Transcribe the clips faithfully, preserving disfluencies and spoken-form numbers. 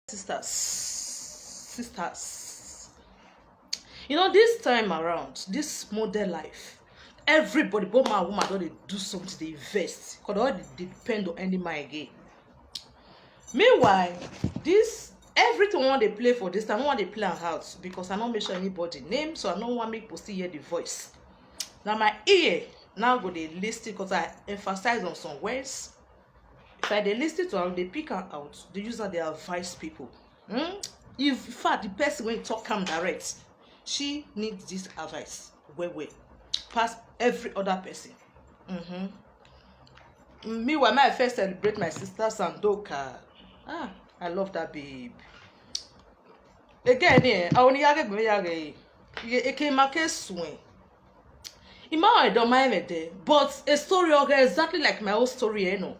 Sisters, sisters, you know, this time around, this modern life, everybody, both man and woman, don dey do something, dey invest, 'cause dem no dey depend on any man again. Meanwhile, this, everything we wan dey play for this time, we wan dey play am out, because I no mention anybody name, so I no wan make people still hear the voice. Na my ear now go dey listen, 'cause I emphasize on some words. If I dey listen to am, dey pick am out, dey use am dey advise people. Hmm? If, in fact, the person wey talk am direct, she need this advice well well pass every other person. Mm-hmm. Meanwhile, my first celebrate my sister Sandoka. Ah, I love that babe. Again, eh, I only yage gbe yage. Eke ma ke suẹn. I ma rẹn dọ ma ẹmwẹ dẹ, but a story ọghe exactly like my own story, eh, no.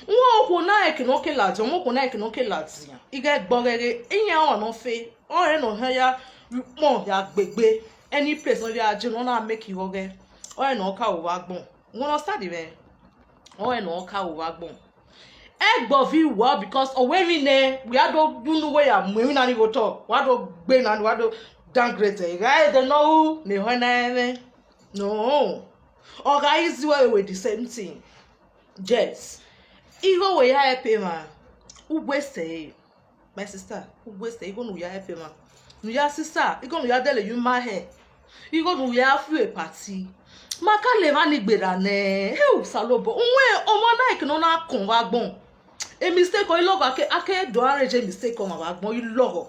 Wọn okhuo na ẹke ne ọ ke ladian, wọn okhuo na ẹke ne ọ ke ladian. I ghẹ gbọ ghẹghe, iran ọnọ fe, ọrẹn ne ọ hẹn ya ukpọn ya gbegbe, any place ne ọ ya je, ne ọ na make igho ghẹ, ọrẹn ne ọ ka ru vbe agbọn. Wẹ understand mwẹ? Ọrẹn ne ọ ka ru vbe agbọn. Ẹgbẹ ovbi uwa, because ọ wẹ emwi nẹ, wẹ a do unu wẹ ya mu emwi na ni vbe otọ, wa do gbe na, wa do downgrade ẹre. Gha ẹdẹ ne ọ ru ne ehọ na ẹmwẹ. No. Ọ gha easy wẹ we the same thing. Yes. Igho wẹ ya help emwa, u waste ẹre. My sister, u waste igho ne u ya help emwa. Ne u ya sister, igho ne u ya dẹlẹ ye uma hẹ. Igho ne u ya fi party. Ma ka le emwa ni gberra nẹ. He Osanobọ, uwẹ ọmwa na eke ne ọ na kọn vbe agbọn. A mistake, ọ i lọghọ, a ke, a ke do arrange mistake ọmwa vbe agbọn, ọ i lọghọ.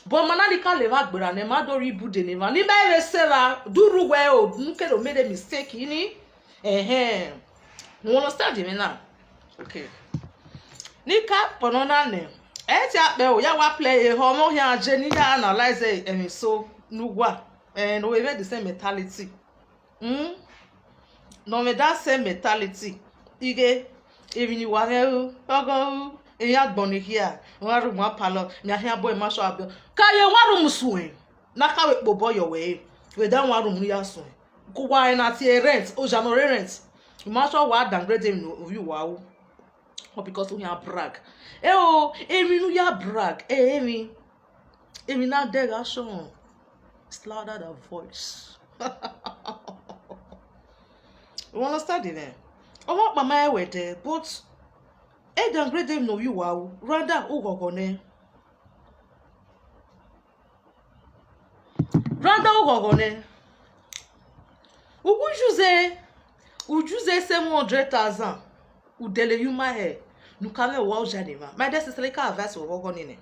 But ma na ni ka le emwa gberra nẹ, ma do rhie ibude ne emwa. Ne ima vbe sẹ evba, do rhu wẹ o, ne u ke do make mistake ni. Ẹhẹn. You understand me now? Okay. Ne I ka kpọnọ na nẹ, ẹ i tie akpẹ o, ya wa play ehọ, ọmọ khian je ne I ya analyze emwi eso ne uwa, eh, ne ovbi mwẹ the same mentality. Hmm? Ne ọ mwẹ that same mentality. Ighe, emwi ne uwa mwẹ ru, ọghọ ru, emwi agbọn ni khia, wa rhie uma palọ, mẹ a khian bọ emwa shọ abọ. Ka ye wa rhie umu suẹn, ne a ka vbe kpe obọ yọ wẹ re, vbe da wa rhie umu ya suẹn. Ku uwa rẹn na tie rent, oja ne ọ re rent. Ima sọ wa downgrade emwi ne ovbi uwa ru. Or because u khian brag. Eo, emwi ne u ya brag, eh, emwi. Emwi na dẹ gha shọ, it's louder than voice. You understand me? Ọmọ ọkpa ma rẹn wẹ dẹ, but e downgrade emwi ne ovbi uwa ru, rather u ghọghọ nẹ. Rhunmwuda ughọghọ nẹ, u use, u use seven hundred thousand, u dẹlẹ ye uma hẹ, ne u ka mwẹ owa oja ne emwa. My dear sister, I ka advise wẹ ọghọghọ nii nẹ.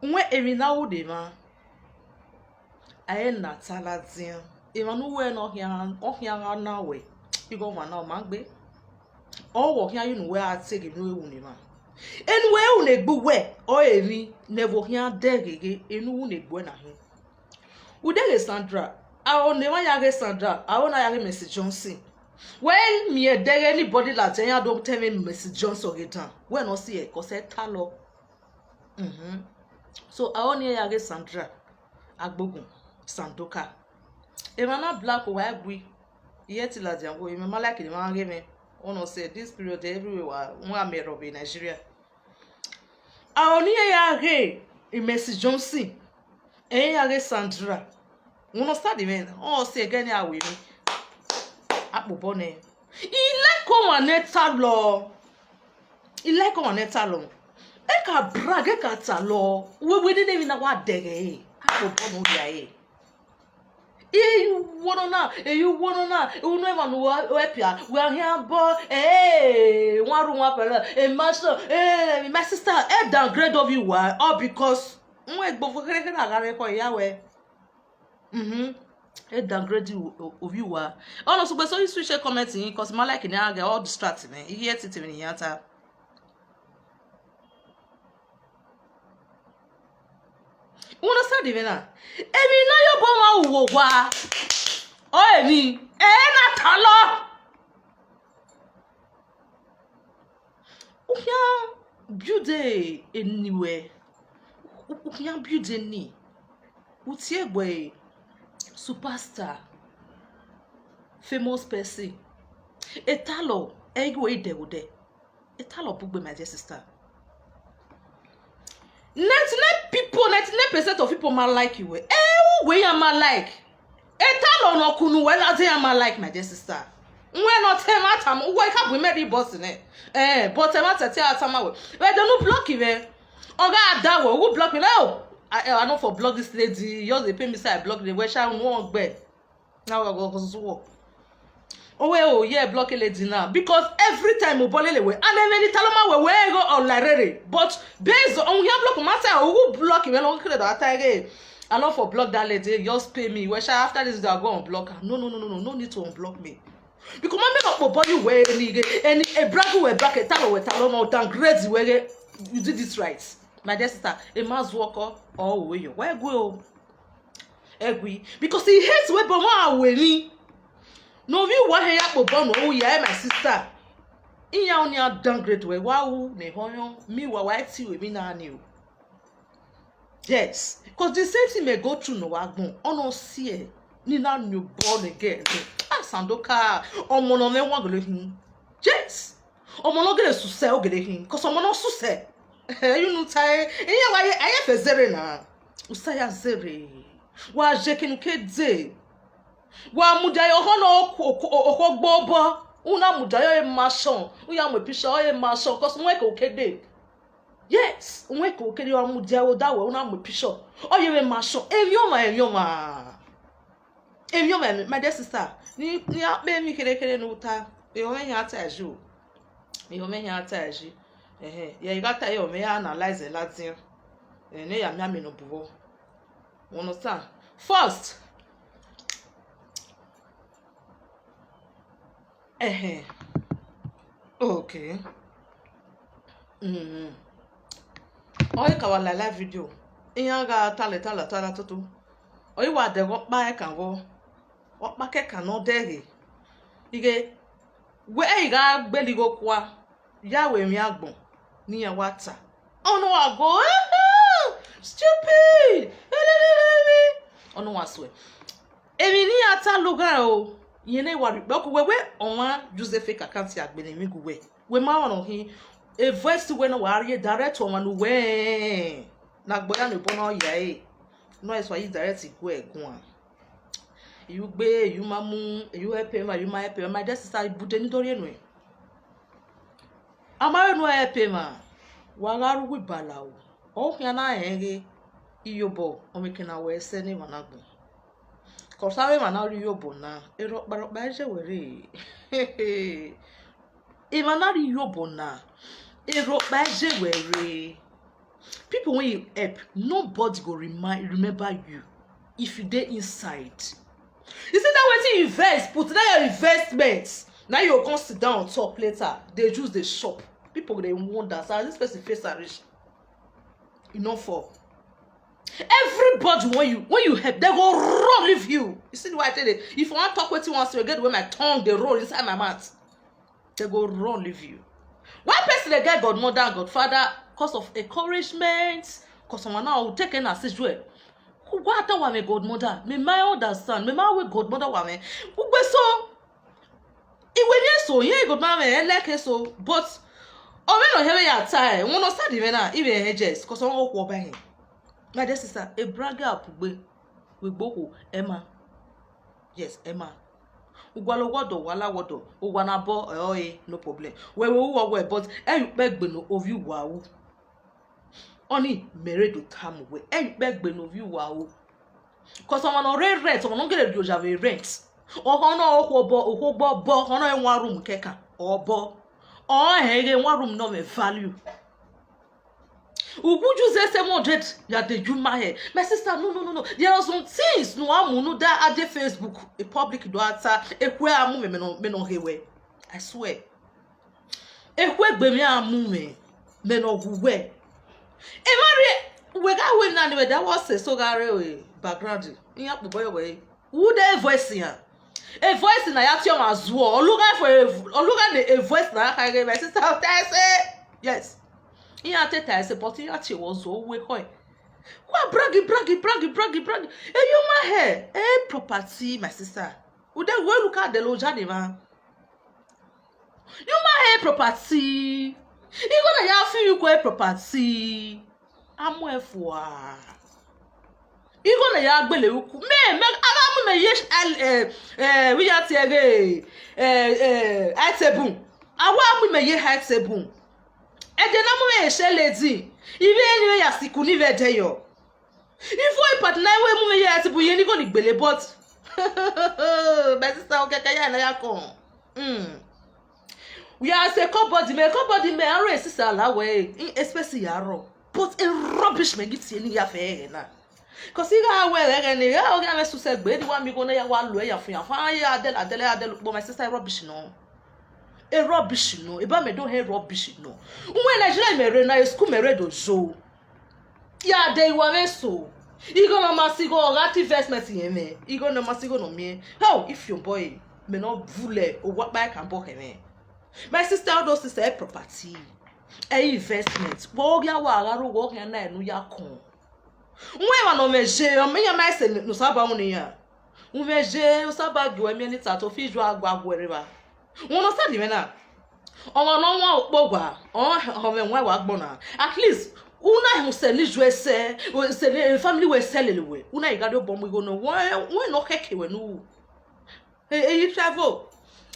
Wẹ emwi ne a ru ne emwa, a i re ne a ta ladian. Emwa ne u wẹ ne ọ khian, ọ khian gha na wẹ, igho ọmwa na ọ ma gbe. Ọ wẹ ọ khian ye ne uwẹ a te ghe emwi ne u ru ne emwa. Ene uwẹ ru ne egbe uwẹ, ọre emwi ne ẹvbo khian dẹ gheghe, ene u ru ne egbe uwẹ na hin. Ude ghe Sandra, aro ne emwa ya ghe Sandra, aro na ya ghe Mercy Johnson. Wẹ miẹn ẹdẹghe anybody ladian, iran do te mwẹ Mercy Johnson ghe dan. Wẹ ne ọ si ẹre, cause ẹ ta lọ. Mhm. So, aro ne iran ya ghe Sandra, Agbogun, Sandoka. Emwa na black, wa gui. Iye ti ladian wo, emwa ma like ne emwa ghe mwẹ. Ọ nọ sẹ, this period, everywhere wa, wa mẹ rhọvbe Nigeria. Aro ne iran ya ghe Mercy Johnson, ẹ i ya ghe Sandra. Wẹ ne ọ start mwẹ, ọ sẹ ẹgẹ ne a wẹ emwi. Akpobọ nẹ. I like ọmwa ne ta lọ. I like ọmwa ne ta lọ. E ka brag, e ka ta lọ. Wẹ, wẹ nene emwi na wa dẹghe ẹre. Akpobọ ne u rhia ẹre. Eyi wọ nọ na, eyi wọ nọ na, unu emwa ne uwa pia, wẹ a khian bọ, eh, wa rhie uwa pẹlẹ, eh, ma sọ, eh, my sister, e downgrade ovbi uwa, all because, mm, egbe kherhe kherhe a gha rre ekhọe, I ya wẹ. Mhm. E downgrade o-, o-, ovbi uwa. Ọ nọ sugbe so, i switch comment yin, cause ma like ne a ghe all distract me. I hear titi me ni yan ta. Wẹ ne ọ start mwẹ na. Emwi ne a ya obọ mwa ru vbe owa. Ọ emwi, ẹ na ta lọ. U khian build eni ruẹ. U, u khian build eni. U tie egbe superstar, famous person. Etalọ, ẹ i gu ẹre dẹghodẹ. Etalọ bugbe, my dear sister. Ninety-nine people, ninety-nine percent of people ma like you. Eh, uwẹ ya ma like. Etalọ ne ọ kunu wẹ na de ya ma like, my dear sister. Wẹ nọ te ma tama, uwẹ ka bu imẹ rhie boss nẹ. Eh, but ẹ ma tẹte a tama wẹ. Vbe de unu block mwẹ. Ọ gha da wẹ, u block me now. I, I no for block this lady. Just dey pay me say I block the way she won't gbẹ. Now I go zuọ. Owe o, yeah, block lady now. Because every time u bọ lele wẹ, and even Italọ ma wẹ, wẹ go online rere. But based on your block, ma say, u block me, long kere da ta ge. I no for block that lady, just pay me. Well, sha, after this, I go unblock her. No, no, no, no, no, no need to unblock me. Because ma me no kpo body wẹ ni ge, any, a brag wẹ brag, Italọ wẹ Italọ, no downgrade wẹ ge, you did this right. My dear sister, a man's work or, or we yo. Why go? Egui, because he hates we, but wa we ni. No, we wa he ya kpo bọ no, oh yeah, my sister. Iyan oni a downgrade we, wa u ne ho yo, mi wa wa ti we mi na ni o. Yes, because the same thing may go through no wa gbọn. Ono si e, ni na ni o bọ ne ge. Ah, Sandoka, ọmọ nọ mwẹ wa gele hin. Yes. Ọmọ nọ gele susẹ, o gele hin, 'cause ọmọ nọ susẹ. You know, tie, iye wa ye, aye fe zere na. Usa ya zere. Wa je kinu ke de. Wa mudia yo ho no okho gbo bọ. Una mudia yo e mansion. U ya mu picture e mansion, 'cause wẹ ke o ke de. Yes, wẹ ke o ke de, wa mudia yo da wẹ una mu picture. O ye vbe mansion. Emwi ọmwa, emwi ọmwa. Emwi ọmwa, my dear sister, ni, ni a kpe emwi kherhe kherhe ne u ta, ehọ mwẹ hia ta yi o. Ehọ mwẹ hia ta yi. Ẹhẹn, ya I gha ta ehọ mwẹ, ya analyze ladian. Eh, ne ya miẹn amẹ ne ọ bu vbọ. You understand? First, ẹhẹn. Okay. Mm. Ọ i ka wa la live video, iran gha talẹ talẹ talẹ toto. Ọ i wa dẹghe ọkpa ẹkan vbọ, ọkpa kẹkan ne ọ dẹghe. Ighe, wẹ ẹ i gha gbele igho kua, ya wẹ emwi agbọn ne iran wa ta. Ọ ne wa go, "Stupid!" Ọ ne wa suẹ. Emwi ne iran ta lugha o, irẹn ne wa rhie ukpẹ ku wẹ, wẹ ọmwa use fake account ya gbele emwi gu wẹ. Wẹ ma rọnrọn hin, a voice wẹ ne wa rhie direct ọmwa ne uwẹ ne agbọn ya ne obọ na ya ẹre. Ne ọ suẹ ye direct gu ẹ guan. You gbe, you ma mu, you help emwa, you ma help emwa. My dear sister, ibude ni do rhie nuẹn. A ma vbe nu help emwa, wa gha rre uwu ibalao, ọ khian na rẹn ghe, iyobọ, ọmwẹ ke na wẹ sẹ ne emwa na gbọn. 'Cause avbe emwa na rre iyobọ na, erhọkpa erhọkpa i ye wẹ rre. Emwa na rre iyobọ na, erhọkpa i ye wẹ rre. People wey you help, nobody go remind, remember you if you dey inside. You see that wetin you invest, put that your investment, now you go come sit down on top later, dey use dey chop. People go dey wonder, say, "This person face am reach." E no fall. Everybody when you, when you help, they go run leave you. You see the way I tell you? If I wan talk wetin wan say, get the way my tongue dey roll inside my mouth. They go run leave you. Why person dey get godmother and godfather? 'Cause of encouragement. 'Cause someone now will take in as usual. Who, what that one, my godmother? Me, my understand. Me, my way godmother one, me. Who be so? Iwe ni eso, iye godmother me, I like eso. But ọ vbe nọ hẹ vbe ya ta ẹ, wọn nọ sad mwẹ na, I vbe hẹ jest, 'cause ọ wan okhuo ọba hin. My dear sister, a brag up gbe, we gbe okhuo, Emma. Yes, Emma. U gualọ wọdọ, u wa la wọdọ, u wa na bọ, eh, ọre, no problem. Wẹ, wẹ, u wa wẹ, but ẹ ye ukpẹ gbe ne ovbi uwa ru. Ọni mẹ rre do tama uwẹ, ẹ ye ukpẹ gbe ne ovbi uwa ru. 'Cause ọmwa ne ọ rre rent, ọmwa ne ọ gele rhie oya vbe rent. Ọhọ nọ okhuo bọ, okhuo gbọ bọ, ọhọ nọ one room kẹkan, ọ bọ. Ọ hẹn ghe one room nọ mwẹ value. Uwu ju zẹ seven hundred ya de ju ma hẹ. My sister, no, no, no, no. There are some things no wa mu unu da a de Facebook, a public do ata, ekhue a mu mwẹ, mẹ nọ, mẹ nọ he wẹ. I swear. Ekhue egbe mwẹ a mu mwẹ, mẹ nọ wu wẹ. Emwa rhie, wẹ gha wẹ na ni wẹ da wẹ ọse so gha rre background. Iran kpobọ yọ wẹ. Who dey voice yan? A voice na ya tie ọmwa zuọ. Olugha for a, olugha ne a voice na ya kha ghe, my sister, ta ẹse. Yes. Iran te ta ẹse, but iran tie wọ zuọ, uwe khọe. Wa brag, brag, brag, brag, brag. Eyo ma hẹ, e property, my sister. Ude we lu ka dẹlẹ oja ne emwa. You ma hẹ property. Igho na ya fi you kue property. A mu ẹn fua. Igho ne ya gbele uku. Mẹ, mẹ, a gha mu mẹ ye, eh, eh, vbe ya tie ghe, eh, eh, Aitebu. A wa mu mẹ ye Aitebu. Ẹdẹ ne a mu mẹ ye Shell Lady. Ivbi ẹre ne I vbe ya sikulu ni vbe ẹdẹ yọ. Ifo ipat na i wẹ mu mẹ ye Aitebu, iyẹn ne igho ni gbele, but my sister, okẹkẹ ya na ya kọn. Mm. We are say cupboard mẹ, cupboard mẹ, aro esisa la wẹ, expensive ya rọ. But a rubbish mẹ gi tie ni ya fẹ ẹghẹ na. 'Cause I gha wẹ ẹghẹ ne, ya ogha mẹ susẹ gbe, ni wa mi igho na ya wa lo ya fun ya fun, ya dẹlẹ, dẹlẹ, dẹlẹ, but my sister, a rubbish nọ. A rubbish nọ, eba mẹ do hẹ rubbish nọ. Uwẹ Nigeria mẹ rre na, school mẹ rre do zo. Ya de iwa vbe so. Igho ne ọ ma si igho, ọ gha te investment yẹn mwẹ. Igho ne ọ ma si igho ne ọ miẹn. How if your boy, mẹ ne ọ vulẹ, owa kpa kan bọ hẹ mwẹ. My sister, all those things are property. Ẹ investment. Vbe ọ ghi a wa gha ro, vbe ọ khian na enu ya kọn. Wẹ emwa ne ọ mwẹ je, ọ mwẹ iran ma ẹse ne Osanobua unu iran. U mwẹ je, Osanobua gie uẹ miẹn ni ta to fi ju agua guẹ rre evba. Unu Osanobua mwẹ na. Ọmwa ne ọ wan okpogha, ọ, ọ mwẹ wan wa agbọn na. At least, u na họn sẹ ne ijuẹ sẹ, sẹ ne family wẹ sẹ lele wẹ. U na ghi gha rhie obọ mu igho nọ, wẹ, wẹ ne ọ khẹke wẹ ne u ru. E, eyi travel,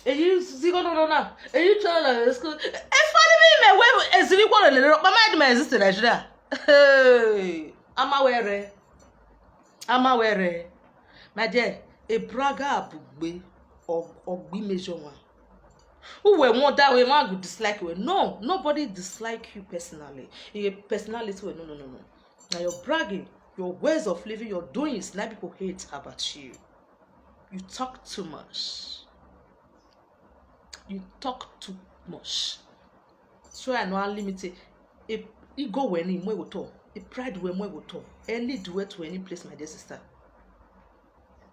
eyi zigho nọ nọ na, eyi travel na school. E funny me, mẹ wẹ eziri wọrọ lele rọ, kpa ma do ma exist in Nigeria. Hey, a ma wẹ rẹ, a ma wẹ rẹ. My dear, a bragger bugbe, ọ, ọ gbe image ọmwa. Uwẹ wọn da wẹ, wan gu dislike wẹ. No, nobody dislike you personally. Your personality wẹ, no, no, no, no. Now your bragging, your ways of living, your doings, na people hate about you. You talk too much. You talk too much. So I know how limited. E, igho wẹ ni mu ẹvbo otọ, e pride wẹ mu ẹvbo otọ. E lead wẹ to any place, my dear sister.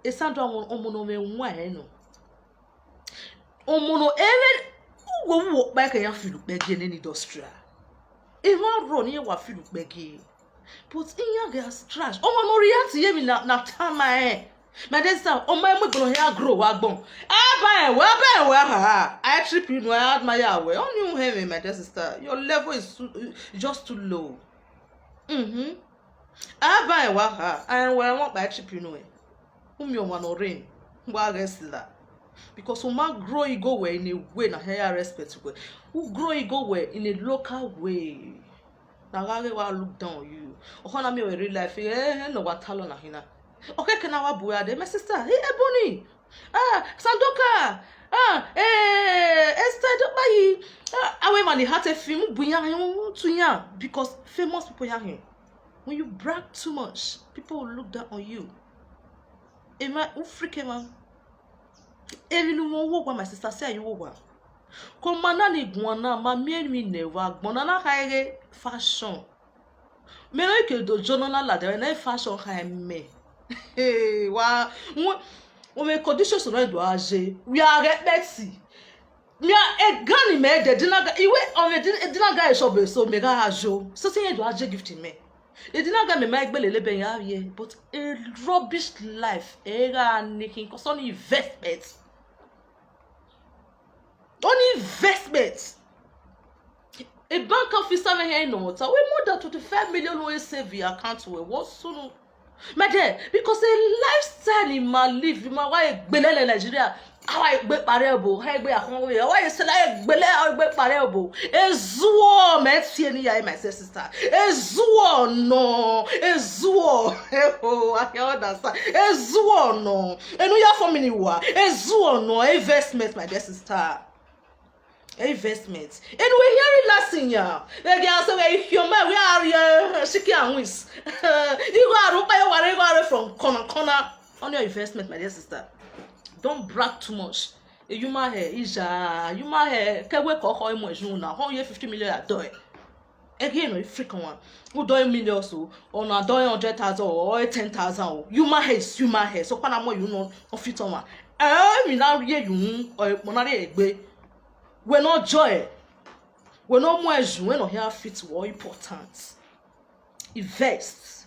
Esan do ọmọ, ọmọ ne ọ mwẹ wan ẹre nọ. Ọmọ ne ọ mwẹ, uwu uwu ọkpa ẹkẹ ya feel ukpẹ gie nene industrial. Emwa rọ ne iran wa feel ukpẹ gie. But iran gha trash. Ọmọ ne ọ react ye emwi na, na tama ẹn. My dear sister, ọmọ ẹmwẹ gbọnọ hia grow wa agbọn. A ba ẹn wẹ, a ba ẹn wẹ, ha. I trip you, no, I admire wẹ. Ọni uhẹn mwẹ, my dear sister. Your level is too, just too low. Mhm. A ba ẹn wa ha, a ẹn wẹ wọn kpa trip unu ẹn. U miẹn ọmwa ne ọ rre, wa ghẹ sila. Because u ma grow igho wẹ in a way na hẹ ya respect wẹ. U grow igho wẹ in a local way. Na gha ghe wa look down on you. Ọ khọ na miẹn wẹ real life, eh, eh, nọ wa talọ na hina. Ọ khẹke na wa bu ya dee, my sister, hey, Ebony, ah, Sandoka, ah, eh, Esther Dokpayi, ah, awe mani hat a film bu ya hin, tu ya, because famous people ya hin. When you brag too much, people will look down on you. Emwa, u freak emwa. Emwi ne u mwẹ uwu owa, my sister, say you uwu owa. Kọ ma na ni guan na, ma miẹn emwi ne wa gbọn na na kha ghe fashion. Mẹ ne ke do jọ nọ na ladian, na fashion kha mẹ. Wa, wẹ, wẹ conditions na do a je. We are respect. Mia egan ni mẹ dẹ, Edinaga, iwe ọmọ Edi-, Edinaga e shop eso, mẹ gha yo. So, si yẹn do a je gift mẹ. Edinaga mẹ ma gbele lebe ya ye, but a rubbish life, e gha ni khin, 'cause ọni investment. Ọni investment. A bank officer mẹ hẹ nọ ta, we more than twenty-five million we save your account we, what soon? My dear, because a lifestyle in my life, in my way, gbele le Nigeria, how I gbe pare obo, how I gbe akon we, how I sell, I gbele, how I gbe pare obo. Ezuo, me tie ni ya, my sister. Ezuo no, ezuo. Oh, I can understand. Ezuo no. Enu ya for me ni wa. Ezuo no, investment, my dear sister. Investment. Anyway, here is last thing ya. They can say, "Well, if your man, we are here, chicken and wings." You go out, you go out from corner, corner on your investment, my dear sister. Don't brag too much. Eh, you my hair, Ija, you my hair. Can we call him when you now? How you fifty million a dollar? Again, no, you freak one. Who do a million so? Or na do a hundred thousand or ten thousand? You my hair, you my hair. So, Panama, you know, of it on one. Eh, me now, yeah, you, or when I egbe. Wẹ ne ọ joy, wẹ ne ọ mu ẹzun, wẹ ne ọ hia fit wẹ important. Invest.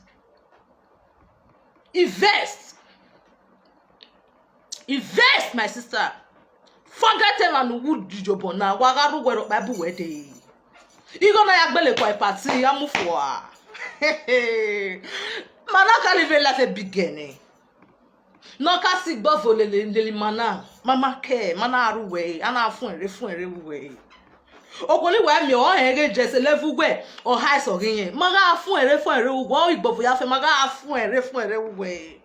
Invest. Invest, my sister. Forget emwa ne uwu jijobọ na, wa gha rre uwẹ rhọkpa bu wẹ dee. Igho na ya gbele kua party, a mu fua. Ma na ka live life bigẹ nẹ. Ne ọ ka si igbe ọvo lele, lele ima na, ma ma kẹ, ma na ru wẹ, a na fuẹn rre, fuẹn rre vbe uwẹ. Okhuo ni wa miẹn ọhẹn ghe jẹse levẹ uwẹ, ọ ha ẹsọ ghi yẹn. Ma gha fuẹn rre, fuẹn rre vbe uwẹ, ọ igbe ọvo ya fẹ, ma gha fuẹn rre, fuẹn rre vbe uwẹ.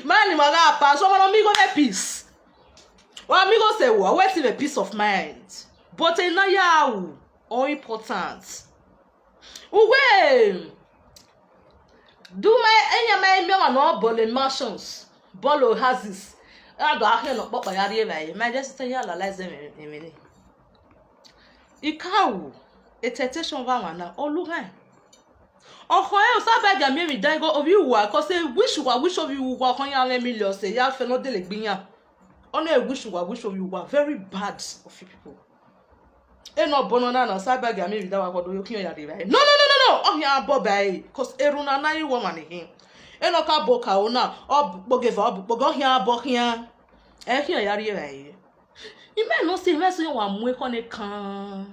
Ma ni ma gha pass, ọmọ ne ọ miẹn igho vbe peace. Wa miẹn igho sẹ wẹ, wẹ ti vbe peace of mind. But ena ya ru, ọ important. Uwẹ, do ma, eyan ma miẹn ọmwa ne ọ bọlọ mansions, bọlọ houses, a do a khian ne ọkpọkpa ya rri evbare, ma just tell you, analyze emwi, emwi ni. I ka ru, temptation vbe ọmwa na, ọ lu ghae. Ọ khọn ẹre, Osanobua gie a miẹn emwi dan igho ovbi uwa, cause wish uwa, wish ovbi uwa, ọ khọn iran mwẹ millions, ya fẹ ne ọ dele egbe iran. Ọ na wish uwa, wish ovbi uwa, very bad of you people. Ena obọ nọ na, na Osanobua gie a miẹn emwi dan igho do yo khian ya rri evbare. No, no, no, no, no. Ọ khian bọ ba ẹre, cause erhunmwu na na i ru ọmwa ni khin. Ena ọ ka bọ ka ro na, ọ bu ukpogieva, ọ bu ukpogẹ, ọ khian bọ khian. Ẹ khian ya rri evbare. Imẹ ne ọ si, imẹ sẹ wa mu ekhọe ne kan.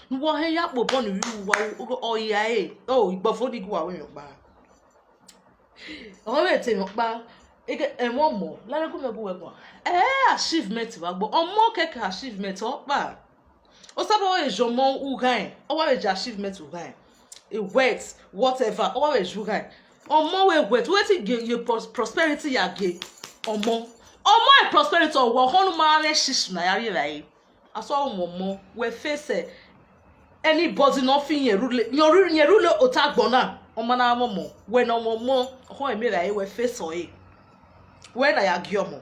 Ne uwa hẹ ya kpobọ ne uwa, ọ ya ẹre, o, igbe ọvo ni gu uwa vbe emwi ọkpa. Ọ vbe te emwi ọkpa, ege ẹmwẹ ọmọ, la ne gu mẹ gu wẹ guan. Ẹ, achievement vbe agbọn, ọmọ kẹkẹ achievement ọkpa. Osanobua vbe zẹ ọmọ ughaẹn, ọ wa vbe zẹ achievement ughaẹn. A wealth, whatever, ọ wa vbe zẹ ughaẹn. Ọmọ vbe wealth, wẹ te gie ye pros-, prosperity ya gie ọmọ. Ọmọ e prosperity, ọ wẹ ọkhọn ne u ma mwẹ shishi na ya rri evbare. Asọ ọmọ ọmọ, wẹ face anybody ne ọ fi yẹn rule, yẹn rule, yẹn rule ota agbọn na, ọ ma na mwẹ ọmọ, wẹ ne ọ mwẹ ọmọ, ọkhọn emwi evbare wẹ face ọre. Wẹ na ya gie ọmọ,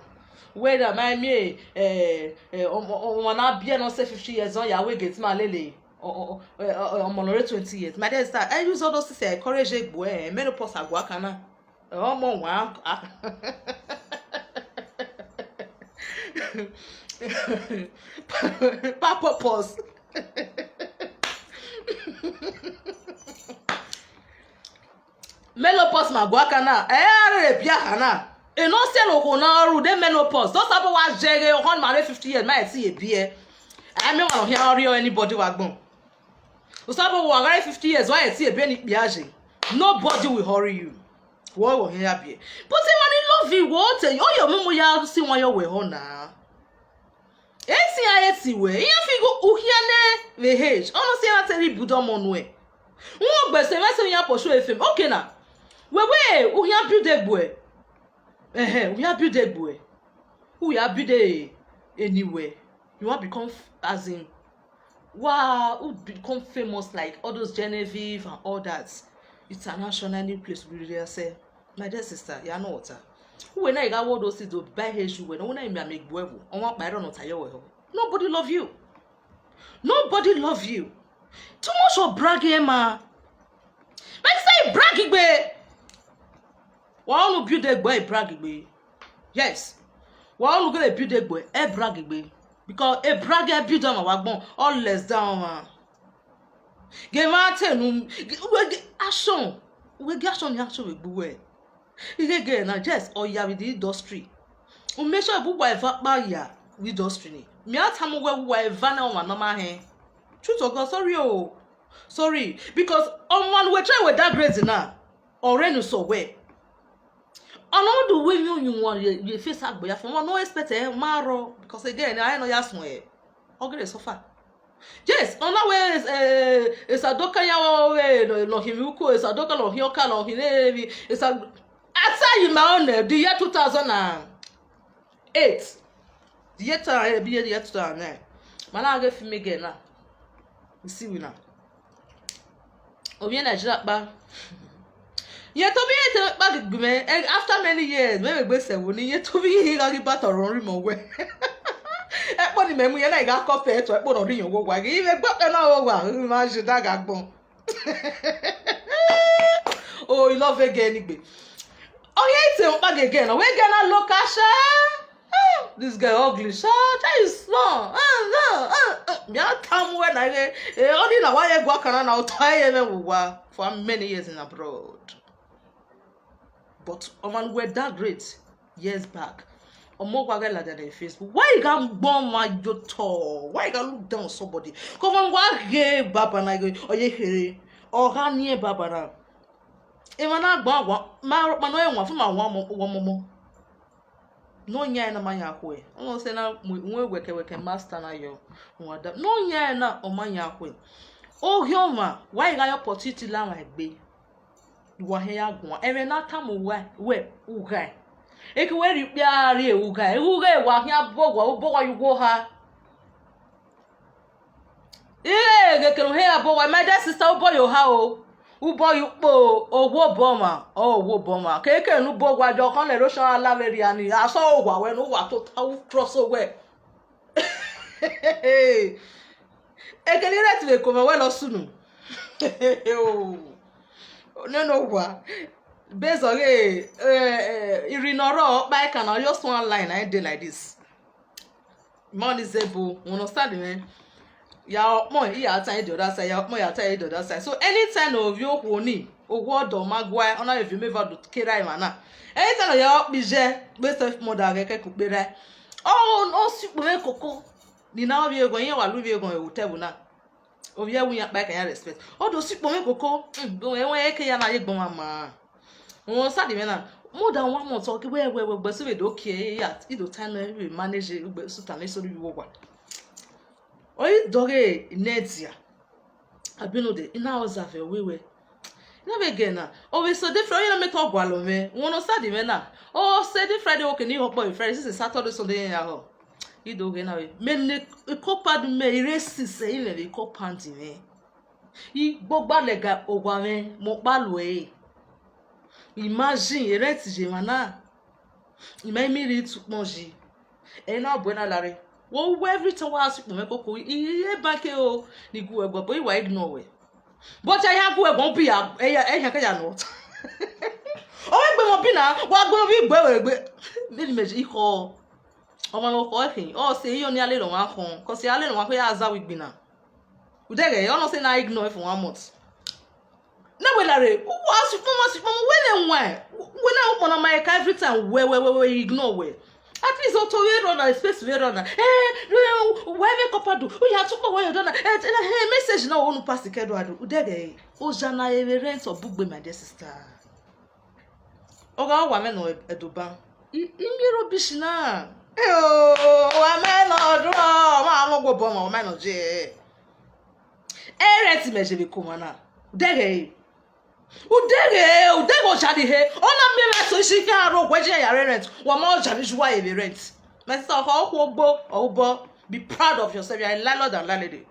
wẹ na ma miẹn, eh, eh, ọmọ, ọmọ na biẹ ne ọ sẹ fifty years, ọ ya wẹ gate ma lele, ọ, ọ, ọ, eh, ọ, ọmọ ne ọ rre twenty years. My dear sister, I use all those things to encourage egbe, eh, menopause aguakan na. Ọmọ wan, ah. Papopause. Menopause ma guakan na, ẹ a rere biẹ akhan na. Ena ọ si ẹre okhuo na ọ ru de menopause. Dọsa bọ wa zẹ ghe ọkhọn ma rre fifty years, ma ẹti ye biẹ. A miẹn ọmwa ne ọ khian rhie anybody vbe agbọn. Osanobua wa gha rre fifty years, wa ẹti ye biẹ ne ikpia ye. Nobody will hurry you. Wọ wọ khian ya biẹ. But emwa ni love you, wọ te, ọ yọ mu mu ya si wan yọ wẹ họ na. Esi a esi wẹ, iran fi igho u khian nẹ vbe age, ọ nọ si iran te rhie ibude ọmọ nuẹn. Wọn gbẹse mwẹ sẹ iran pursue fame. Okay na. Wẹ wẹ u khian build egbe uẹ. Ẹhẹn, u khian build egbe uẹ. U ya build eni wẹ. You wan become f-, as in, wa, u become famous like all those Genevieve and all that. International, any place we really say. My dear sister, ya nọ ọta. Uwẹ na i gha wo do si do ba ihe ju wẹ, na wẹ na i miẹn amẹ egbe uẹ vbo, ọmwa ọkpa i rrọọ ne ọ ta yọ wẹ họ. Nobody love you. Nobody love you. Too much of bragging, Emma. But say brag igbe. Wa unu build egbe, brag igbe. Yes. Wa unu gele build egbe, e brag igbe. Because e brag e build ọmwa vbe agbọn, ọ less than ọmwa. Ghe emwa te unu, ghe, wẹ ghe action, wẹ ghe action ni action vbe gbe uwẹ. Ighe ghe na, just ọ ya vbe the industry. U make sure bu uwa eva kpa ya vbe industry ni. Mẹ a tama uwẹ, uwa eva na ọmwa ne ọ ma hẹn. Truth of God, sorry o. Sorry. Because ọmwa ne uwẹ try wẹ da grade na, ọ rre ne sẹ wẹ. Ọ na do wẹ emwi uyinmwẹ ye, ye face agbọn ya fo, ọmwa ne ọ expect ẹ ma rrọọ, because again, a rẹn ne ọ ya suẹn ẹ. Ọ gele suffer. Yes, ọ na wẹ, eh, Esadoka ya wẹ ne ọ khin emwi uko, Esadoka ne ọ khin ọka, ne ọ khin emwi, Esa-, I tell you my own, eh, the year two thousand and eight. The year two thousand, eh, the year two thousand nine. Ma na ghe film again now. We see we now. Ovbi Nigeria kpa. Iye tobọ iye te kpa gbe mẹ, eh, after many years, mẹ vbe gbe sẹ ẹvbo ni, iye tobọ iye gha ghi bata ọrọre imẹ wẹ. Ẹkpo ni mẹ mu ye na, I gha kọ fẹ ẹto, ẹkpo ne ọ rhie iyẹn owa, I ghi vbe gbe ọkpẹ na owa, I ma je da gha gbọn. Oh, I love again igbe. Ọ ye te kpa gege na, we ghe na look at sha. Ah, this girl ugly, sha. That is small. Ah, no, ah, ah. Mi a tama uwẹ na ghe, eh, only na wa ye gua kana na, ota ye mwẹ vbe uwa for many years in abroad. But ọmwa ne uwẹ da grade years back, ọmọ wa ghẹ ladian ne Facebook. Why you gha gbọn ọmwa ye otọ? Why you gha look down on somebody? Kọ ọmwa wa ghe baba na ghe, ọ ye khere. Ọ gha niẹn baba na. Emwa na gban wa, ma rhọkpa ne ọ rẹn wan fu ma wan ọmọ, wan ọmọ. Ne ọ yan ẹre na ma yan khuẹ. Ọ sẹ na mu wẹkẹwẹkẹ master na yọ. Wa da. Ne ọ yan ẹre na, ọ ma yan khuẹ. Oghiọmwa, wa i gha ye opportunity la mwa egbe. Wa hia ya guan. Ẹmwẹ ne a tama uwa wẹ u ghae. Eke wẹ rhie ikpia rrie u ghae. U ghae wa khian bọ owa, u bọ owa ye ugho oha. Ighẹ ghẹ kere u hia bọ owa, my dear sister, u bọ ye oha o. U bọ ye ukpo o, owa obọ ọmwa, ọ owa obọ ọmwa. Keke ne u bọ owa, jọ khọn ne ẹre osan la vbe rria ni, a sẹ owa wẹ ne uwa tota u trust owẹ. Ekene rẹn ti vbe koma wẹ lọ sunu. Nene owa. Be zọghe, eh, eh, irhi ne ọ rrọọ ọkpa ẹkan na, just one line, na e dey like this. Ma ọni zẹ ebo, u understand mwẹ? Ya ọkpọn, I ya ta the other side, ya ọkpọn, ya ta the other side. So anytime ne ovbi okhuo ni, owa ọdọ ma guae, ọ na vbe viọ emeva do kera emwa na. Anytime ne ọ ya ọkpijẹ, gbe stepmother ghẹ kẹkẹ ukperra. Ọ, ọ si ukpo mwẹ koko. Ni na ovbi eghọn, irẹn wa lu ovbi eghọn vbe hotel na. Ovbi ẹvbo iran kpa ẹkan iran respect. Ọ do si ukpo mwẹ koko, mm, ẹwẹn eke ya na ye gbọn mwa ma. Rhunmwuda ọsa di mwẹ na, more than one month, ọ ke wẹ, wẹ, wẹ, gbẹsu vbe do kie, ya, I do ta nẹ, I vbe manage, gbẹsu ta nẹ, I sẹ ọre ivbi uwa. Ọ i dọghe nẹ dia. Abinode, I na ọza vbe wẹ wẹ. I na vbe gẹ na, ọ vbe sẹ different, ọ i na mẹ te ọ gualọ mwẹ. Rhunmwuda ọsa di mwẹ na, ọ sẹ different day, okay, ne I họn kpọ vbe Friday, since Saturday, Sunday, iran ya họ. I do ghe na vbe, mẹ ne ikopa du mẹ, I re sisẹ, I mwẹ vbe ikopa di mwẹ. I gbogba lẹga owa mwẹ, mẹ ọkpa lu ẹre. Imagine, rent ye emwa na. I ma i miẹn rhie tukpọn yi. Ẹ na bu ẹre na lare. Wo wẹ everything wa si ukpo mwẹ koko. I, I, I bank o, ni gu ẹguẹ, but I wa ignore wẹ. But I ya gu ẹguẹ, bi ya, ẹ ya, ẹ ya ke ya nọ. Ọ wẹ gbe mọ bi na, wa gbe mọ bi gbe wẹ gbe. Mẹ ni mẹ je ikọ. Ọmwa ne ọ khọ ẹkhin, ọ sẹ, I yo ne a lele ọmwa khọn, cause a lele ọmwa khọn ya za wẹ igbinna. Udẹghẹ, ọ nọ sẹ na ignore for one month. Na wẹ lare, u wa sukpọn, ma sukpọn, wẹ ne wan, wẹ na ukpọn na ma ka every time, wẹ, wẹ, wẹ, wẹ ignore wẹ. At least, o to vbe rọ na, space vbe rọ na. Eh, wẹ vbe kọpa do, u ya tukpọn wẹ yọ dọ na. Eh, eh, message na, o nu pass kẹ do adu. Udẹghẹ, oja na vbe rent ọ bugbe, my dear sister. Ọ gha wa mwẹ nọ Ẹdoban. I, I miẹn rubbish na. Eo, wa mẹ nọ ọdọ, wa mọ gbobọ mọ, wa mẹ nọ je. Ẹ rent mẹ je vbe koma na. Udẹghẹ. Udẹghẹ, udẹghẹ oja ni he. Ọ na miẹn mwẹ so isi khian aro wẹ je ya rẹ rent. Wa ma oja ni ju wa ye vbe rent. My sister, ọkọ okhuo gbo, ọ ubọ. Be proud of yourself. You are a landlord and landlady.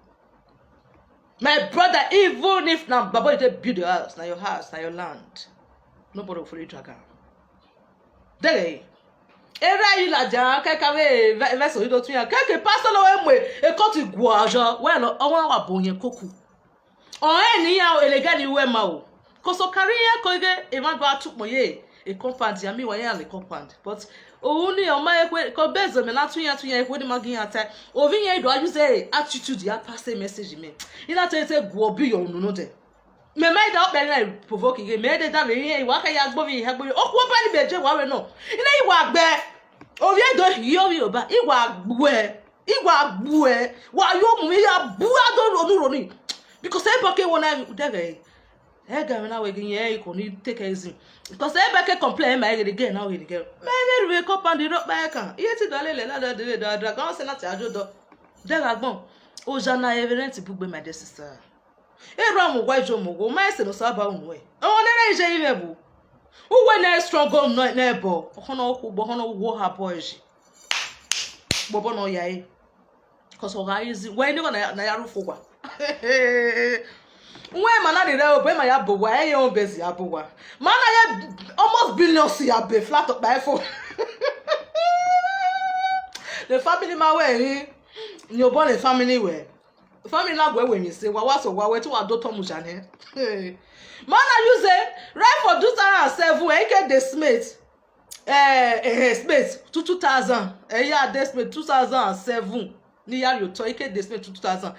My brother, even if na baba you take build your house, na your house, na your land, nobody will follow you drag am. Dere, erha yi ladian kẹka vbe vẹ-, vẹsẹ oyi do tun yan. Kẹkẹ pastor na wẹ mu ekọti guan yọ, wẹ nọ, ọmwa wa bo yẹn koku. Ọ rẹn ne iran elegẹ ni wẹ ma o. Koso kari iran ko ighe emwa do a tukpọn ye e compound ya, mi wa iran le compound. But Ohu ni ọ ma ekhue, ko be zẹ mẹ na tu iran, tu iran ekhue ni ma gi iran tae. Ovbi iran i do a use attitude ya pass message mẹ. I na te te gu ọbi yọ unu nodẹ. Mẹ ma i da ọkpẹ na provoke ighe, mẹ de da vbe iran, I wa kẹ ya gbe ovbi iran gbe ovbi. Okhuo ba ni mẹ je wa vbe nọ. I na i wa gbe. Ovbi ẹdo hi ovbi oba, I wa gbuẹ. I wa gbuẹ. Wa yo mu mi ya bu ado ronu roni. Because ebo ke wo na dẹghẹ. Ẹga mwẹ na wẹ ghi yẹn ikọ ni take easy. Because ebe ke complain ma ghe ghe na ghe ghe. Mẹ vbe ru vbe compound rhọkpa ẹkan. Iye ti dọ lele la dọ de da da kan se na ti ajo dọ. De gha gbọn. Oja na eve rent bugbe, my dear sister. Erha mu wa ijo mu wo, ma ese no sa ba unu ẹ. Ọ ne re je ivẹ bu. Uwe ne strong go no ne bo. Ọkhọ na okhu bo, ọkhọ na wo ha bo eji. Bobo no ya e. Cause ọ gha easy. Wẹ ni na, na ya ru fo wa. Wẹ ma na ni rẹ obọ, ma ya bo wa, ẹ ye obọ zi ya bo wa. Ma na ya almost billions ya be flat up by phone. The family ma wẹ yin, ni obọ ne family wẹ. Family na wẹ wẹ mi se, wa wa so wa wẹ tu wa do tọ mu ja nẹ. Ma na use right for two thousand and seven, ẹ ke de smith. Eh, eh, eh, space, two, two thousand. Eh, yeah, this space, two thousand and seven. Ni ya ri otọ, ike this space, two thousand.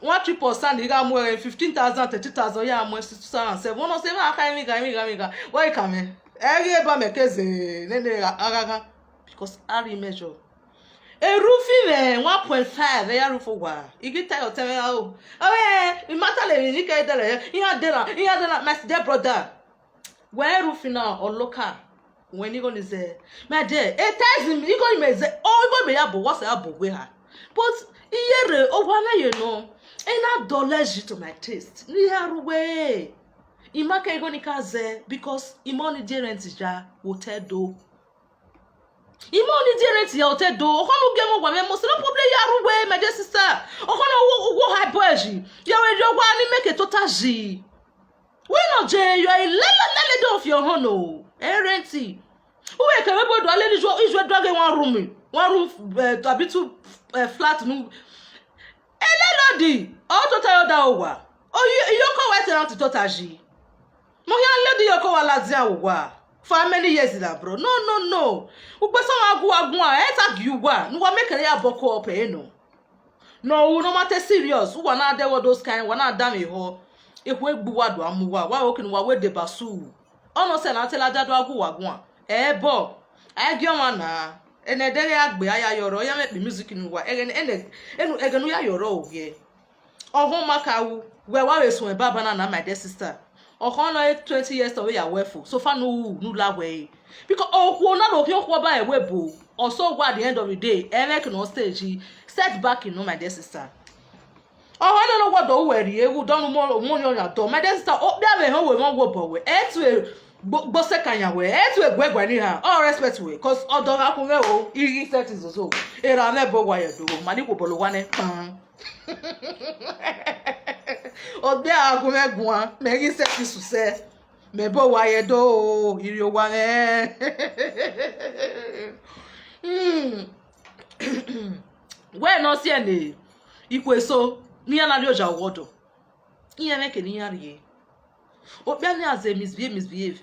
One trip of sand, you got more than fifteen thousand, thirty thousand, yeah, more since two thousand and seven. One of them, I can't even, even, even, even. Why you coming? Every eba me keze, ne, ne, aga, aga. Because I remeasure. A roofing, eh, one point five, eh, ya roof over. You get tired of telling me, oh, oh, eh, it matter, eh, you get there, eh, you are there, you are there, my dear brother. Wẹ rufin na ọ local, wẹ ne igho ni zẹ. My dear, e test me, igho ni mẹ zẹ, ọ igho mẹ ya bọ, what's ya bọ wẹ ha? But iye rre, owa mwẹ ye nọ, e na dull ye to my taste. Ne I ya rre uwẹ, I ma kẹ igho ni ka zẹ, because I ma ni die rent ya vbe otẹ do. I ma ni die rent ya otẹ do. Ọkhọ ne u gie mwẹ owa mwẹ, most no problem ya rre uwẹ, my dear sister. Ọkhọ ne wo, wo high boy yi. Ya vbe rrie owa ni make tota yi. Wẹ nọ je yọ ilele lele do fi ọhọn no. E rent. Uwẹ kẹ vbe bo do lele ijo, ijo do ghe one room. One room, eh, abi two, eh, flat nu. Elelodi, ọ tota yo da owa. Oyi, iyọkọ wa tenant tota yi. Mo hia lady yọkọ wa ladian owa. For how many years na, bro? No, no, no. Ukpẹsọn wa gu wa guan, ẹ ta gie uwa. Ne uwa make ya bọ ko ọpẹ nọ. Ne ọ ru ne ọ ma te serious. Uwa na dẹ wẹ those kind, uwa na danmwehọ. Ekhue gbe uwa do a mu uwa. Wa ro ke ne uwa wẹ deba su. Ọ nọ sẹ ne a te ladian do a gu uwa guan. Ẹ bọ. A gie ọmwa na. Ẹnẹ ẹdẹghe a gbe a ya yọrọ, ọ ya mwẹ kpe music ne uwa. Ẹghẹ ne, ẹnẹ, ẹnu, ẹghẹ ne u ya yọrọ o ghiẹ. Ọghọn ma ka ru, wẹ wa vbe suẹn baba na na, my dear sister. Ọkhọ nọ twenty years ọ vbe ya wẹ fo, so far ne u ru ne u la wẹ re. Because okhuo na do khian okhuo ba ẹvbo ebo, ọ so wa at the end of the day, ẹ i mwẹ ke nọ stage, setback nọ, my dear sister. Ọghọ nọ ne wẹ do wẹ rrie, wu dọ ne u mu, u mu orhiọn ya dọ, my dear sister, okpia vbe họn wẹ mwa wobọ wẹ, ẹ i tue gbo, gbo sẹ ka yan wẹ, ẹ i tue guẹ guẹ ni ha, all respect wẹ, 'cause ọdọ gha khu mwẹ o, I ghi set zozo, erha mwẹ bọ wa ye do, ma ni wobọ lo wa nẹ kpan. Ọ gbe a gu mwẹ guan, mẹ ghi sẹ fi susẹ, mẹ bọ wa ye do, I rrie owa mwẹ. Hmm. Wẹ ne ọ siẹ ne ikhuo eso ne iran na rrie oya owa ọdọ, iran mwẹ ke ne iran rrie. Okpia ni a zẹ misbehave, misbehave.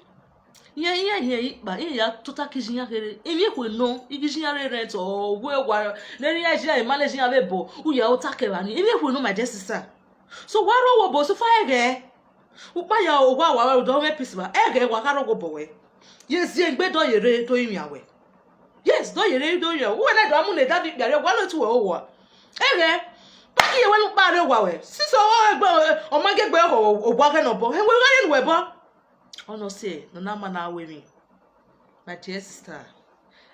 Iran, iran, iran ikpa, iran ya tota ke iye iran kherhe. Emwi ekhue nọ, I ghi iye iran rre rent, ọ wẹ wa, ne iran iye iran manage iran vbe bọ, u ya ota kẹ evba ni. Emwi ekhue nọ, my dear sister. So wa rre owa obọ, so far ẹghẹ. Ukpa ya owa wa, wa do mwẹ peace ba, ẹghẹ wa gha rre owa obọ wẹ. Ye ziengbe do ye rre do rinmwian wẹ. Yes, do ye rre do rinmwian. Uwẹ na do a mu ne David kpiare, wa lo tu wẹ owa. Ẹghẹ, paki ye wẹ ne ukpa rre owa wẹ. Sisi ọ, ọ ma gie gbe owa ghẹ ne ọ bọ. Hẹ wẹ gha ye ne uwẹ bọ. Ọ nọ sẹ, nọ na ma na ru emwi. My dear sister.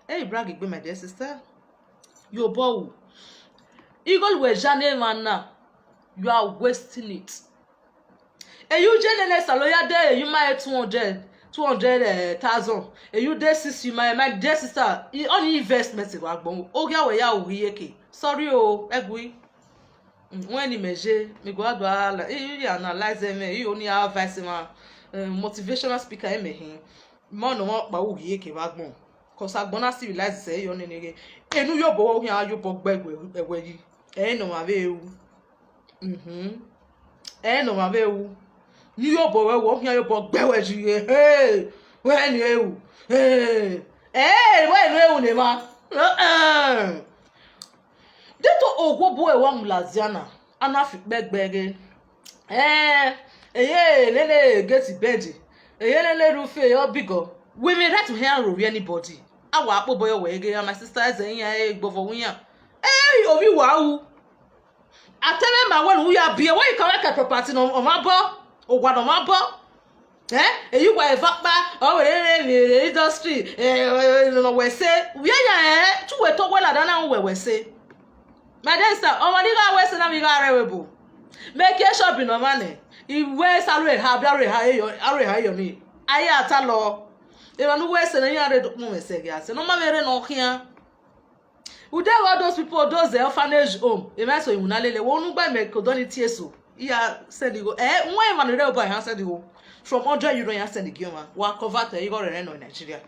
Ẹ i brag egbe, my dear sister. Ye obọ ru. Igho ne uwẹ ya ne emwa na, you are wasting it. Eyi u je nene salo ya de eyi ma he two hundred, two hundred, eh, thousand. Eyi u de six, you my, my dear sister, i, ọni investment wa gbọn. Ogia wẹ ya ru iyeke. Sorry o, ẹgui. Mm, wẹ ne imẹ je, mi gua do a la, i, i analyze mwẹ, i oni advice mwa, eh, motivational speaker imẹ hin. Ma nọ mwa kpa ru iyeke vbe agbọn. 'Cause agbọn na civilize sẹ yọ nene ghe. Enu yobọ wẹ, u khian yobọ gbe ẹwẹ, ẹwẹ yi. Ẹ i nọ mwa vbe ru. Mhm. Ẹ i nọ mwa vbe ru. Ne yobọ wẹ, wẹ, u khian yobọ gbe ẹwẹ yi ghe. Hey! Wẹ ne ru. Hey! Hey, wẹ ne ru ne mwa. Uh-uh. Deto owo bu ẹwa mu ladian na, a na fi ikpẹ gbe ẹghẹ. Ẹn, eye nene gate bed, eye nene roof, ọ bigọ. We may right to hear ro anybody. A wa kpobọ yọ wẹ ghe, my sister, ẹzẹ iran, e gbọvọ iran. Ẹ, ovbi wa ru. A te mwẹ ma wẹ ne u ya biẹ, wẹ i ka mwẹ kẹ property ne ọ ma bọ, owa ne ọ ma bọ. Eh, eyi uwa eva kpa, ọ wẹ rere vbe industry, eh, eh, nọ wẹ sẹ, u ya ya, eh, te uwẹ to wẹ ladian na, uwẹ wẹ sẹ. My dear sister, ọmwa ni gha wẹ sẹ na, vbe I gha rre ẹvbo ebo. Mẹ kie shop ne ọmwa nẹ, I wẹ sẹ aro eha, bia aro eha, eyo, aro eha eyo ni. A ya ta lọ. Emwa ne uwẹ sẹ na, iran rre do kpọnmwẹ sẹ ghe a sẹ, ne ọ ma vbe rre ne ọ khian. Ude all those people, those, eh, orphanage home, emwa eso iwinna lele, wẹ unu gba mẹ ke odọ ni tie eso, I ya send igho. Eh, one emwa ne rre obọ iran send igho. From hundred euro iran send gie ọmwa. Wa convert, eh, igho rẹrẹ nọ Nigeria.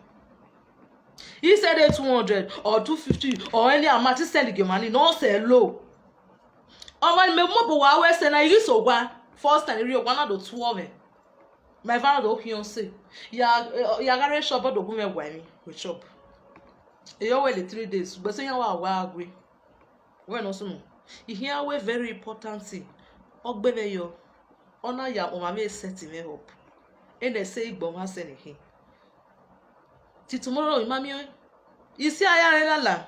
I send two hundred or two fifty or any amount, I send gie ọmwa ni, ne ọ sẹ lo. Ọmwa ni mẹ mu obọ wa wẹ sẹ na, I ghi so owa. First time I rrie owa na do tuọ mwẹ. My father do khian sẹ. Ya, ya gha rre shop, do gu mwẹ wa emwi vbe shop. Eyọ wẹ le three days, ugbẹsẹ iran wa wa gbe. Wẹ ne ọ sunu. I khian wẹ very important thing. Ọ gbe mwẹ yọ. Ọ na ya ọmwa vbe set mwẹ up. Ene sẹ igbe ọmwa sẹ ne khin. Till tomorrow, I ma miẹn ọẹn. I si a ya rre lala.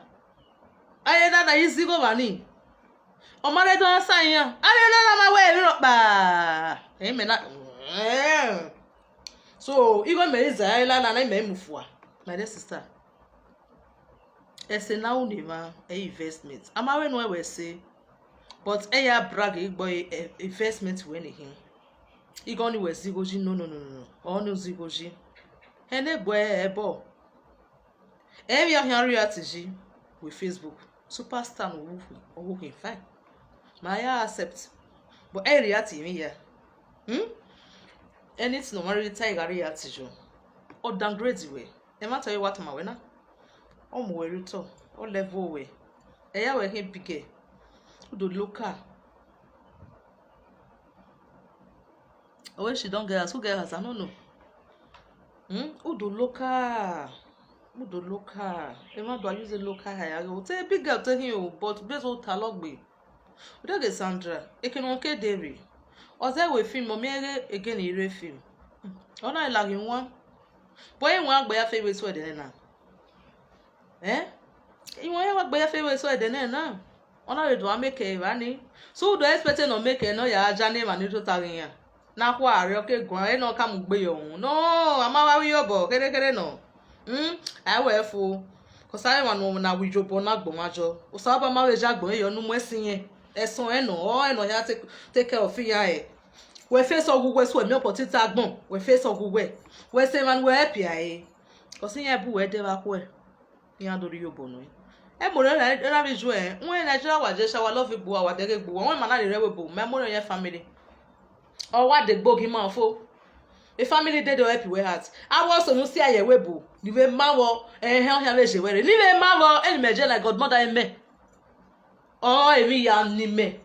A rre lala, I zẹ igho vba ni. Ọ ma rre do sa iran. A rre lala ma wẹ emwi rhọkpa. Ẹmẹ na. So, igho mẹ i zẹ lala na, imẹ i mu fua, my dear sister. Ẹse ne a ru ne emwa, ẹ i re investment. A ma vbe nuẹn wẹ ẹse, but ẹ ya brag igbo, eh, investment wẹ ni khin. Igho ni wẹ zẹ igho yi, no, no, no, no, no. Ọ ni zẹ igho yi. Ẹn ne egbe ẹbọ. Emwi a khian react yi vbe Facebook. Superstar ne ọ wu khin, ọ wu khin, fine. Ma ya accept. But ẹ react emwi ya. Hmm? Anything ne ọ ma rhirhi ta, ẹ gha react yọ. Ọ downgrade wẹ. Ẹmwata ọre wa tama wẹ na. Ọ mu wẹ rre otọ, ọ level wẹ. Ẹ ya wẹ khin bigẹ. U do local. Always she don get house, who get house? I no know. Hmm? U do local. U do local. Emwa do use local hair. O te big girl te hin o, but base u ta lọgbe. Ude ghe Sandra, eke ne ọ ke de rre. Ọ zẹ wẹ film, ọ miẹn ghe ege ne I rre film. Ọ na laghe iwan. But iwan gbe ya fe vbe so ẹdẹ nẹ na. Eh? Iwan ya gbe ya fe vbe so ẹdẹ nẹ na. Ọ na vbe do a make evba ni. So u do expect ne ọ make ne ọ ya ja ne emwa ni tota ghe iran. Na khua rre, ọ ke guan, ẹ nọ ka mu gbe yọ uhunmwu. No, a ma vbe avbe iyobọ kherhe kherhe nọ. Hmm, a wẹ fo. Cause a emwa ne na wi iyobọ na gbọmwa jọ. Osanobua ma vbe ya gbọmwa yọ ne u mu ẹse irẹn. Ẹsọn ẹn nọ, ọ ẹn nọ hia take, take care of iran ẹ. Wẹ face ọghe uwẹ, so wẹ miẹn opportunity agbọn. Wẹ face ọghe uwẹ. Wẹ sẹ emwa ne wẹ help a re. Cause iran bu wẹ dẹ vbe akhuẹ. Iran do rhie iyobọ nuẹn. Ẹ mọ rẹ na vbe ju ẹn. Wẹ Nigeria wa je sha, wa love egbe uwa, wa dẹghe egbe uwa. Wẹ ma na rhie rẹ wẹ ebo, mẹ mọ rẹ family. Ọ wa de gbe ogi ma fo. E family dey dey help wẹ heart. Avbe ọse ne u si a ye ẹvbo ebo, ni vbe ma vbọ, ẹhẹn, ọ khian vbe je wẹ rre. Ni vbe ma vbọ, eni mẹ je na godmother imẹ. Ọ emwi ya ni mẹ.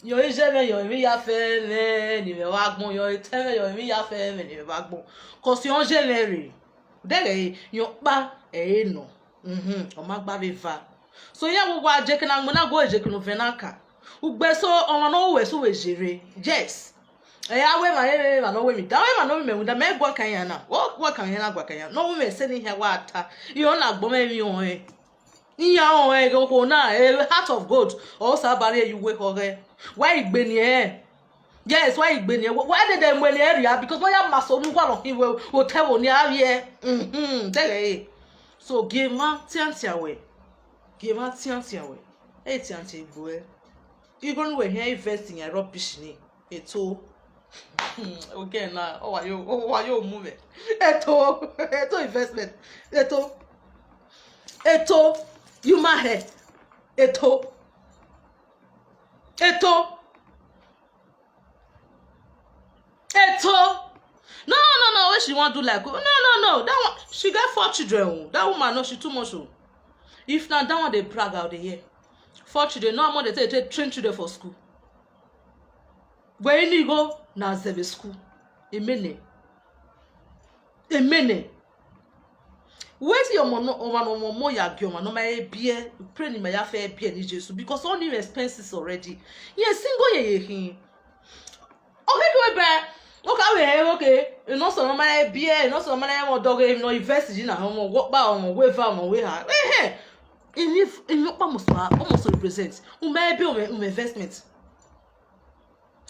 Yọ iye mwẹ, yọ emwi ya fẹ mwẹ ni mwẹ vbe agbọn, yọ etẹn mwẹ, yọ emwi ya fẹ mwẹ ni mwẹ vbe agbọn. Cause ọ ye mwẹ rre. Dẹghẹ yọ ọkpa ẹre nọ. Mhm, ọ ma gba vbe eva. So iran vbe uwa je eke na mu na gu je eke ne ovẹn na ka. Ugbe so ọmwa ne ọ ru wẹ so vbe ye rre. Yes. Ẹ ya wẹ emwa, emwa ne ọ wẹ emwi da, emwa ne ọ wẹ imẹ winda, mẹ guan kan iran na. Wẹ guan kan iran na, guan kan iran. Ne ọ wẹ imẹ sẹ ne iran wa ta. Iran na gbọmwa emwi ọnrẹn. Iran ọnrẹn ghe okhuo na, a heart of gold. Ọ sa ba rhie ye uwu ekhọghẹ. Wa i gbe ni ẹnrẹn. Yes, wa i gbe ni ẹnrẹn. Wa dede mu ẹre rria, because wa ya ma so ne uwa lọ khin wẹ otọ ẹvbo ni a vbiẹ. Mhm, dẹghẹ ẹre. So, gie emwa tiantian wẹ. Gie emwa tiantian wẹ. Ẹ i tiantian egbe ruẹ. Igho ne uwẹ khian invest yan rubbish ni. Eto. Ogẹ na, ọ wa yo, ọ wa yo mu mwẹ. Eto, eto investment. Eto. Eto. You ma hẹ. Eto. Eto. Eto. No, no, no, wey she wan do like, no, no, no, that one, she get four children o. That woman, no, she too much o. If na that one dey brag, I dey hear. Four children, no, how much they take, take train children for school. Wẹ i ni igho na zẹ vbe school. Emene. Emene. Wetin ọmọ nọ, ọmwa ne ọmọ ọmọ ya gie ọmwa ne ọ ma he biẹ, pray ne ima ya fẹ biẹ ni Jesu, because all new expenses already. Yẹn single yẹn ye khin. Okay, okay, bẹ. Okay, we, okay. Eno sẹ ọmwa na he biẹ, eno sẹ ọmwa na he mwẹ ọdọ ghe, eno invest yi na, ọmwa wẹ ọkpa, ọmwa wẹ eva, ọmwa wẹ eha. Ehe. Ini, ini ọkpa must, must represent. U ma he biẹ, u ma, u ma investment.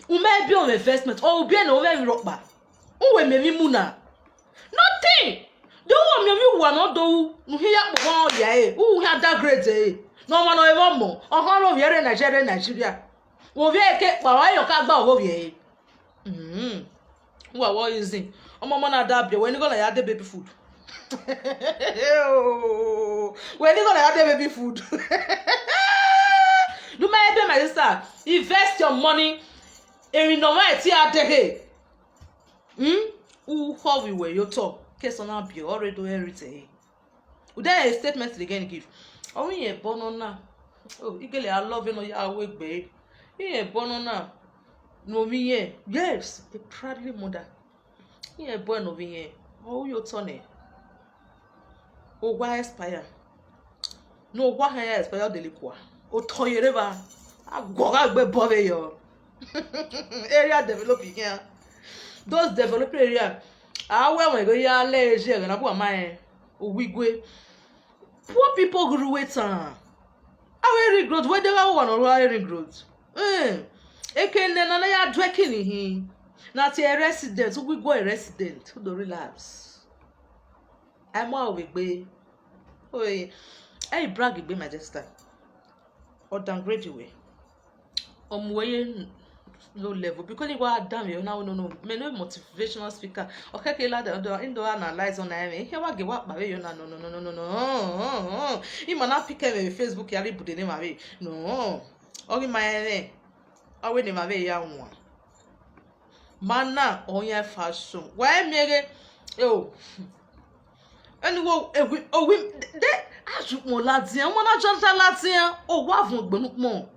U ma he biẹ, u ma investment. Ọ biẹ ne u mwẹ emwi rhọkpa. U wẹ miẹn emwi mu na. Nothing. De u miẹn emwi uwa ne ọ do ru, ne u khian ya kpọnmwẹ ọrọre, u khian downgrade ẹre. Ne ọmwa ne ọ vbe ọmọ, ọ họn rre ovbi ẹre Nigeria, Nigeria. Ovbi ẹre ke kpa, ọ rẹn ka gba ọghe ovbi ẹre. Mm. Uwa wẹ ọ easy. Ọmọ ọmọ na da biẹ, wẹ ni gọna ya de baby food. Wẹ ni gọna ya de baby food. Do my baby, my sister, invest your money. Emwi ne ọ mwẹ ẹtin a dẹghe. Hmm? U khọ vbe uwẹ ye otọ, ke sẹ ọna biẹ, ọ rre do everything. Ude statement they can give. Ọ wẹ irẹn ẹbọ nọ na. Oh, igele a love nọ ya wẹ egbe. Irẹn ẹbọ nọ na. No mi yẹn. Yes, a proudly mother. Irẹn ẹbọ nọ vbe irẹn. Ọ ru ye otọ nẹ. Owa expire. Ne owa hẹn ya expire, ọ dele kua. Otọ yere vba. A guọ gha gbe bọ vbe yọ. Area develop iran. Those developing area, a wẹ ẹmwẹ ghe ya lẹ eje ẹghẹ na bu ama rẹn owigue. Poor people ghi ru etan. A wẹ ring road, wẹ deghẹ a wẹ owa ne ọ rua ring road. Eh, eke nẹ na na ya duẹ kin ni hin. Na tie resident, ugu iguọ resident, u do relax. Ai mu aro vbe egbe. Oi, ẹ i brag egbe, my sister. Ọ downgrade wẹ. Ọ mu wẹ ye low level, because ni wa danmwehọ na, no, no, mẹ ne motivational speaker. Ọ khẹke lada, do, I do analyze ọna ẹmwẹ. Ihe wa gie wa kpa vbe yọ na, no, no, no, no, no, no. Ima na pick ẹmwẹ vbe Facebook ya rhie ibude ne emwa vbe. No. Ọ ghi ma ẹmwẹ. Ọ wẹ ne emwa vbe ya wan. Ma na ọ yan fashion. Wa i miẹn ghe, eo. Anyway, ewi, owi, de, a ju ukpọn ladian, ọmọ na jọ da ladian, owa vuọn gbe ne ukpọn.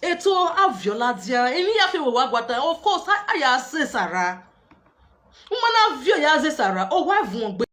Eto a viọ ladian, emwi ya fe wẹ wa guata, of course, a, a ya zẹ sara. Uma na viọ ya zẹ sara, owa vuọn gbe.